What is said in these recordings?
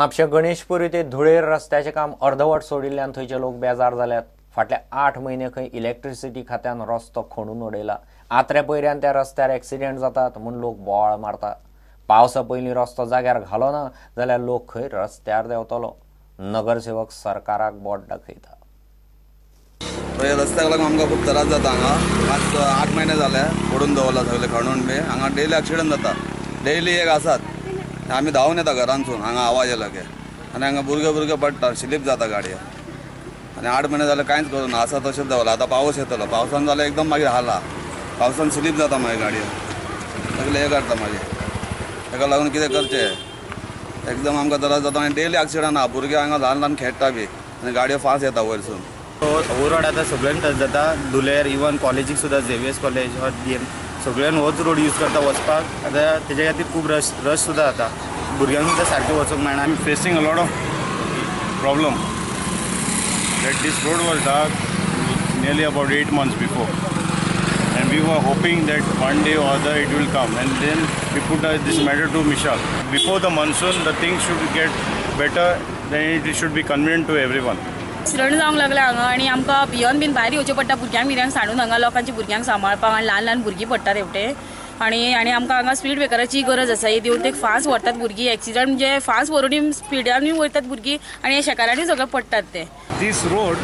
म्हापशें गणेशपुरी ते धुळेर रस्त्याचें काम अर्दवट सोडिल्ल्यान थंयचे लोक बेजार जाल्यात. फाटले 8 म्हयने खंय इलेक्ट्रिसिटी खात्यान रस्तो खणून उडयला. आत्र्या पयऱ्यान त्या रस्त्यार एक्सिडेंट जातात म्हूण लोक बोवाळ मारतात. पावसा पयलीं रस्तो जाग्यार घालो ना जाल्यार लोक खंय रस्त्यार देंवतलो. नगरसेवक सरकाराक बोट दाखयता. ह्या रस्त्याक लागून आमकां खूब त्रास जाता. हांगा 8 म्हयने जाले पडून दवरला सगळे खणून बी. हांगा डेली एक्सिडंट जाता, डेली एक आसात. आमी धांवून येता घरांतसून हांगा आवाज येयलो की, आनी हांगा भुरगे भुरगे पडटा, स्लीप जाता गाडयो. आनी 8 म्हयने जाले कांयच करूं ना, आसा तशेंच दवरला. आतां पावस येतलो, पावसान जाल्यार एकदम मागीर हाला, पावसान स्लीप जाता मागीर गाडयो, सगळे हे काडटा मागीर. ताका लागून कितें करचें, एकदम आमकां त्रास जाता. आनी डेली एक्सिडंट आहा, भुरगे हांगा ल्हान ल्हान खेळटा बी आनी गाडयो फास्ट येता वयरसून. हो रोड आतां सगळ्यांक टच जाता. धुलेर इवन कॉलेजीक सुद्दां झेवियर्स कॉलेज ऑर DM सगळ्यान होच रोड यूज करता वचपाक. आतां तेजे खातीर खूब रश रश सुद्दां जाता, भुरग्यांक सुद्दां सारकें वचूंक मेळना. I am facing a lot of problem that this road was dug nearly about 8 months before, and we were hoping that one day or other it will come, and then we put this matter to Mishal. Before the monsoon the things should get better, then it should be convenient to everyone. Accident जावंक लागला हांगा आनी आमकां भियोन बीन भायर येवचें पडटा. भुरग्यांक बिरग्यांक सांडून हांगा लोकांच्या भुरग्यांक सांबाळपाक आनी ल्हान ल्हान भुरगीं पडटा तेवटे. आनी आनी आमकां हांगा स्पीड ब्रेकराची गरज आसा. देवून ते फास्ट व्हरतात भुरगीं, एक्सिडंट म्हणजे फास्ट व्हरून स्पिडानूय वयतात भुरगीं आनी शेकारांनी सगळें पडटात ते. This road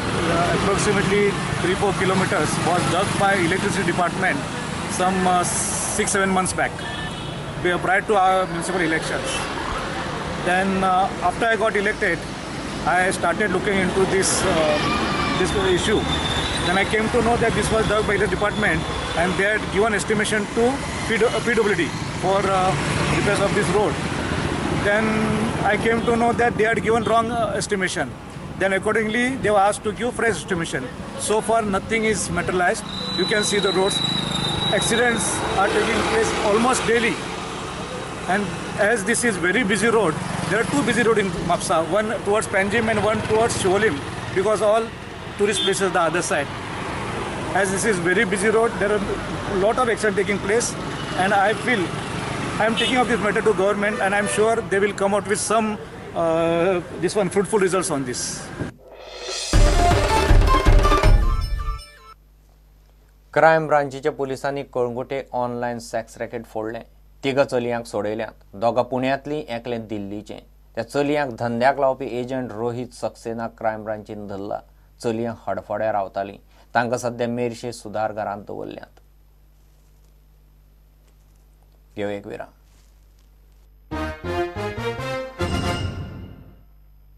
approximately 3-4 kilometers was dug by electricity department some 6-7 months back prior to our municipal elections. Then after I got elected, I started looking into this this issue. Then I came to know that this was dug by the department and they had given estimation to PWD for repairs of this road. Then I came to know that they had given wrong estimation. Then accordingly they were asked to give fresh estimation. So far nothing is materialized. You can see the roads. Accidents are taking place almost daily. And as this is very busy road, there are 2 busy roads in Mapsa, one towards Panjim and one towards Siolim, because all tourist places the other side. As this is very busy road, there are a lot of accidents taking place, and I feel I am taking up this matter to government, and I am sure they will come out with some this one fruitful results on this. Crime ब्रांचीच्या पोलिसांनी Calangute online sex racket फोडलें. तिगां चलयांक सोडयल्यात. दोगां पुण्यांतलीं, एकलें दिल्लीचें. त्या चलयांक धंद्याक लावपी agent Rohit Saxena crime ब्रांचीन धरला. चलयां हडफड्या रावतालीं. तांकां सद्या मेरशे सुधार घरांत दवरल्यात. घेवया एक विराम.